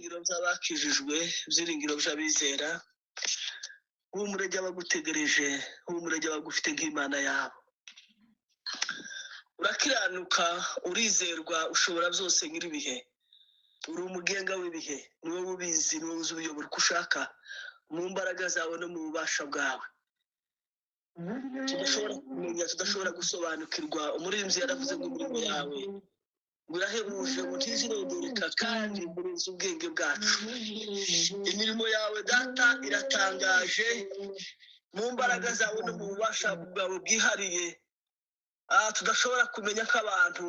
Ibyiringiro by'abakijijwe, ibyiringiro by'abizera, humure ry'abagutegereje, humure ry'abagufite nk'Imana yabo. Urakiranuka, urizerwa, ushobora byose nyir'ibihe. Uri umugenga w'ibihe, ni wowe ubizi, ni wowe uzi ubiyobora uko ushaka, mu mbaraga zawe no mu bubasha bwawe tudashobora kumenya, tudashobora gusobanukirwa. Umuririmbyi yaravuze ngo imirimo yawe ngo irahebuje, ngo ntizirondoreka, kandi murenze ubwenge bwacu. Imirimo yawe Data iratangaje, mu mbaraga zawe no mu bubasha bwawe bwihariye, tudashobora kumenya nk'abantu.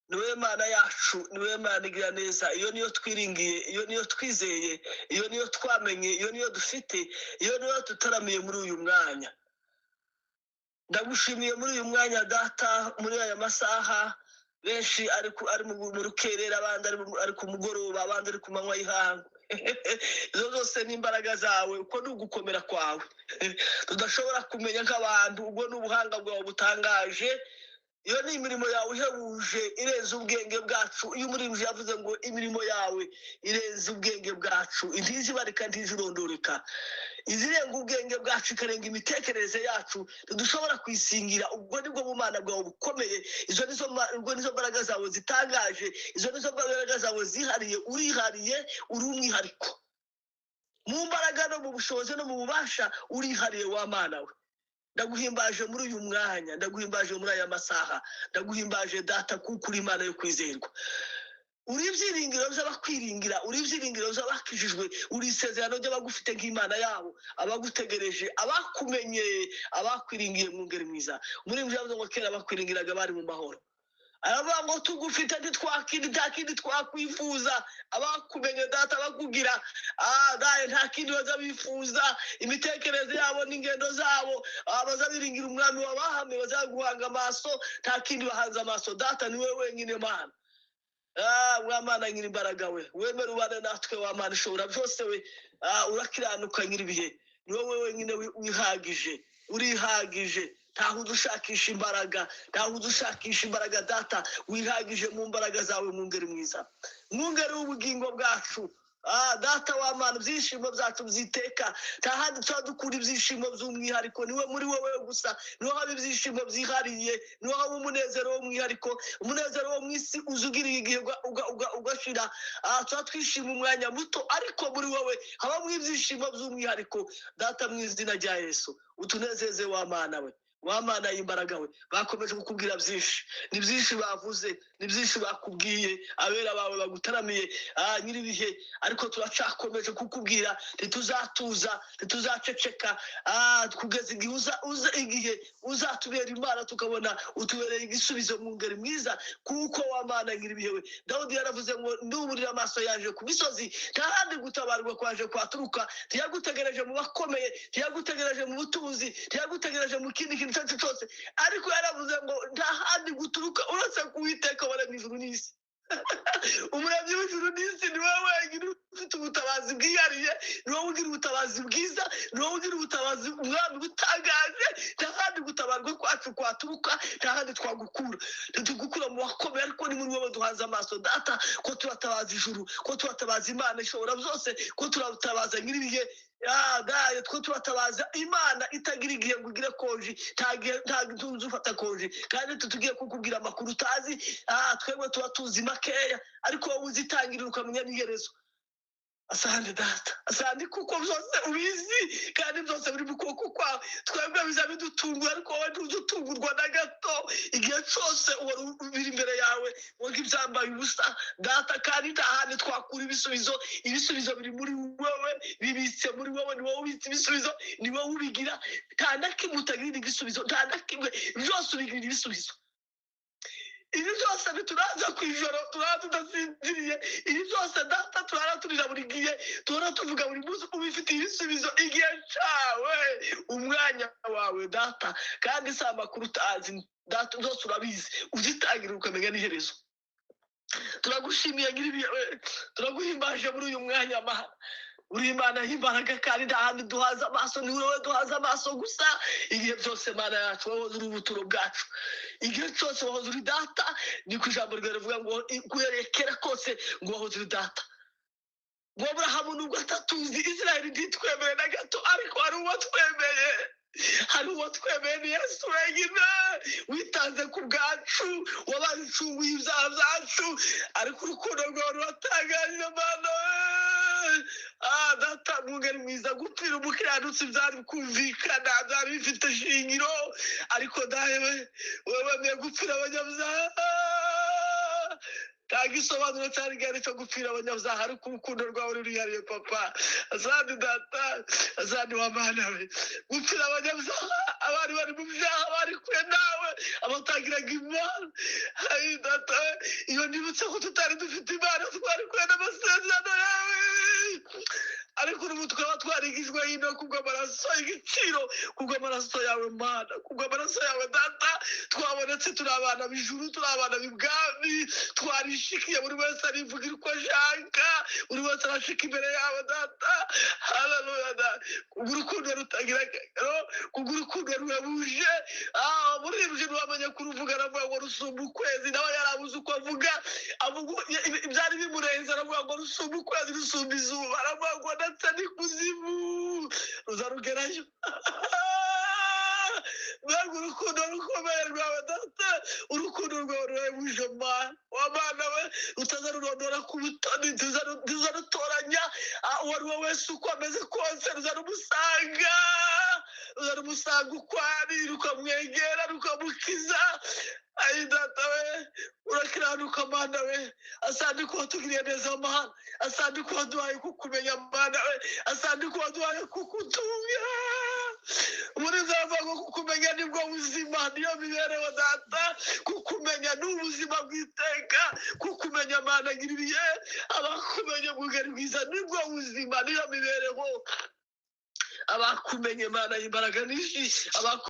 Ni wowe Mana yacu, ni wowe Mana igira neza. Iyo niyo twiringiye, iyo niyo twizeye, iyo niyo twamenye, iyo niyo dufite, iyo niyo tutaramiye muri uyu mwanya. Ndagushimiye muri uyu mwanya Data, muri aya masaha benshi ari mu rukerera, abandi ari ku mugoroba, abandi ari ku manywa y'ihangu. Izo zose ni imbaraga zawe, uko ni ugukomera kwawe tudashobora kumenya nk'abantu. Ubwo ni ubuhanga bwawe butangaje. Iyo ni imirimo yawe ihebuje, irenze ubwenge bwacu. Iyo umuririmbyi yavuze ngo imirimo yawe irenze ubwenge bwacu, ntizibarika, ntizirondoreka, izirenga ubwenge bwacu, ikarenga imitekerereze yacu, ntidushobora kuyisingira. Ubwo nibwo bumana bwawe bukomeye, izo nizo ubwo nizo mbaraga zawe zitangaje, izo nizo mbaraga zawe zihariye. Urihariye, uri umwihariko mu mbaraga no mu bushobozi no mu bubasha, urihariye wa Mana we. Ndaguhimbaje muri uyu mwanya, ndaguhimbaje muri aya masaha, ndaguhimbaje Data, kuko uri Imana yo kwizerwa. Uri ibyiringiro by'abakwiringira, uri ibyiringiro by'abakijijwe, uri isezerano ry'abagufite nk'Imana yabo, abagutegereje, abakumenye, abakwiringiye. Mwungeri mwiza, muri yavuze ngo kera bakwiringiraga bari mu mahoro. Aravuga ngo tugufite ntitwakindi, nta kindi twakwifuza. Abakumenye Data, bakugira daye, nta kindi baza bifuza. Imitekerereze yabo n'ingendo zabo, baza biringira Umwami wabahamye, baza guhanga amaso, nta kindi bahanze amaso. Data, ni wowe wenyine Mana. Wa Mana nyiri imbaraga we, wemere ubane natwe. Wa Mana ishobora byose we, urakiranuka nyir'ibihe, ni wowe wenyine wihagije, urihagije. Ntaho udushakisha imbaraga, ntaho udushakisha imbaraga. Data, wihagije mu mbaraga zawe. Mwungeri mwiza, mwungeri w'ubugingo bwacu, Data wa Mana, ibyishimo byacu byiteka, nta handi tuba dukura ibyishimo by'umwihariko, niwe muri wowe gusa niho haba ibyishimo byihariye, niho haba umunezero w'umwihariko. Umunezero wo mu isi uza ugiriye igihe ugashira. Tuba twishima umwanya muto, ariko muri wowe habamo ibyishimo by'umwihariko. Data, mu izina rya Yesu, utunezeze wa Mana we, wa Mana y'imbaraga we. Bakomeje kukubwira byinshi, ni byinshi bavuze, ni byinshi bakubwiye abera bawe bagutaramiye, nyir'ibihe, ariko turacakomeje kukubwira. Ntituzatuza, ntituzaceceka, kugeza igihe uza igihe uzatubera Imana, tukabona utubereye igisubizo, mwungeri mwiza, kuko wa Mana nyir'ibihe we, Dawudi yaravuze ngo nduburira amaso yaje ku misozi, nta handi gutabarwa kwaje kwaturuka. Ntiyagutegereje mu bakomeye, ntiyagutegereje mu butunzi, ntiyagutegereje mu kindi kintu icyo ari cyo cyose, ariko yaravuze ngo nta handi guturuka uretse ku Uwiteka waremye ijuru n'isi. Umuremyi w'ijuru n'isi ni wowe wenyine ufite ubutabazi bwihariye, ni wowe ugira ubutabazi bwiza, ni wowe ugira ubutabazi, Umwami butangaje. Nta handi gutabarwa kwacu kwaturuka, nta handi twagukura. Ntitugukura mu bakomeye, ariko ni muri wowe duhanze amaso Data, ko turatabaza ijuru, ko turatabaza Imana ishobora byose, ko turatabaza nyir'ibihe. Daye, two turatabaza Imana itagira igihe ngo igire konji. Nta gihe, nta tuzi ufata konji, kandi tutugiye kukubwira amakuru utazi. Twebwe tuba tuzi makeya, ariko wowe uzi itangiriro ukamenya n'iherezo. Asante Data, asante kuko byose ubizi kandi byose biri mu kuboko kwawe. Twebwe biza bidutungura, ariko wowe ntuzutungurwa na gato. Igihe cyose uhora biri imbere yawe ngo ibyambaye ubusa Data, kandi nta handi twakura ibisubizo. Ibisubizo biri muri wowe, bibitse muri wowe. Ni wowe ubitse ibisubizo, ni wowe ubigira. Nta na kimwe utagirira igisubizo, nta na kimwe, byose ubigirira ibisubizo. Ibi byose bituraza ku ijoro turara tudasinziriye, ibi byose Data turara turira buri gihe, tuhora tuvuga buri munsi, ubifitiye ibisubizo igihe cyawe, umwanya wawe Data. Kandi si amakuru utazi Data, byose urabizi, uzitangira ukamenya n'iherezo. Turagushimiye nyiribihe, turaguhimbaje muri uyu mwanya. Mana, uri Imana y'imbaraga, kandi nta handi duhaza amaso, ni wowe duhaza amaso gusa igihe byose. Mana yacu, wowe uri ubuturo bwacu igihe cyose, wahoze uri Data. Ni ku ijambo ryawe rivuga ngo guhereye kera kose ngo wahoze uri Data. Ngo Aburahamu nubwo atatuzi, Israheli ntitwemeye na gato, ariko hari uwatwemeye, hari uwatwemeye, ni Yesu wenyine witanze ku bwacu, wabancunguye ibyaha byacu. Ariko urukundo rwawe ruratangaje, Mana. Ah, Data mwungeri mwiza, gupfira umukiranutsi byari kumvikana, byari bifite shingiro, ariko dawe, wowe wemeye gupfira abanyabyaha. Nta gisobanuro cyari gihari cyo gupfira abanyabyaha, ariko urukundo rwawe rurihariye, Papa. Asante Data, asante wa Mana we. Gupfira abanyabyaha, abari bari mu byaha, bari kure nawe, abatagiraga Imana. Ayi Data we, iyo nibutse ko tutari dufite Imana, twari kure n'amasezerano yawe, ariko ubu tukaba twarigijwe hino kubw'amaraso y'igiciro, kubw'amaraso yawe Mana, kubw'amaraso yawe Data, twabonetse turi abana b'ijuru, turi abana b'ibwami. Twarishikiye, buri wese arivugira uko ashaka, buri wese arashika imbere yawe Data. Haleluya! Kubw'urukundo rutagira akagero, kubw'urukundo ruhebuje. Ah, muririmbyi ntiwamenye kuruvuga, aravuga ngo rusumba ukwezi. Nawe yarabuze uko avuga, avuga ibyari bimurenze, aravuga ngo rusumba ukwezi, rusumba izuba, aravuga ngo ndetse n'ikuzimu ruzarugerayo. Mbega urukundo rukomeye rwawe Data! Urukundo rwawe ruhebuje, Mana wa Mana we, rutaza rurondora ku butoni, ntiruza rutoranya. Uwo ari we wese, uko ameze kose, ruza rumusanga, ruza rumusanga uko ari, rukamwegera, rukamukiza. Ayi Data we, urakiranuka, Mana we. Asante ko watugiriye neza, Mana. Asante ko waduhaye kukumenya, Mana we. Asante ko waduhaye kukutunga. Muri nzava ngo kukumenya nibwo buzima, niyo mibereho, Data. Kukumenya ni ubuzima bw'iteka. Kukumenya, Mana, gira ibihe abakumenye, bwugari bwiza, nibwo buzima, niyo mibereho. Abakumenye, Mana, imbaraga nyinshi abakumenye.